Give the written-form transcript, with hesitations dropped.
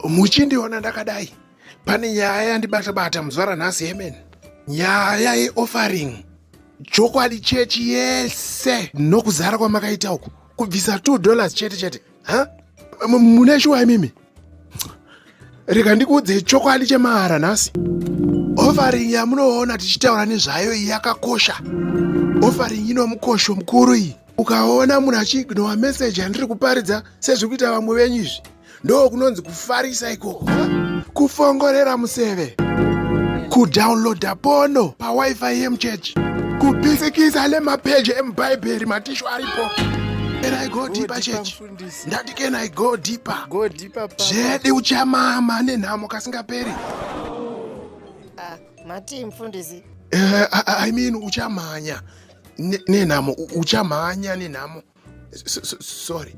Muchindiona ndakadai, pane nyaya yandibata-bata muzuva ranhasi yemen. Nyaya yeoffering. Chokwadi chechi yese nokuzara kwamakaita uku kubvisa 2 dollars chete chete. Ha? Mune shuwa imimi? Rega ndikuudzei chokwadi chemahara nhasi. Offering yamunoona tichitaura nezvayo iyi yakakosha. Offering ino mukosho mukuru iyi. Ukaona munhu achiignowa message yandiri kuparidza sezviri kuita vamwe venyu izvi, ndo kunonzi kufarisa ikoko, kufongorera museve, kudownloada pono pawifi yemuchechi, kupisikisa lemapeji emubhaibheri matishu aripo. Can I go deeper, church? Ndati can I go deeper? Go deeper, papa. Zvedi uchamama nenhamo kasingaperi. Ah, matii mfundisi? I mean uchamhanya nenhamo, uchamhanya nenhamo. Sorry.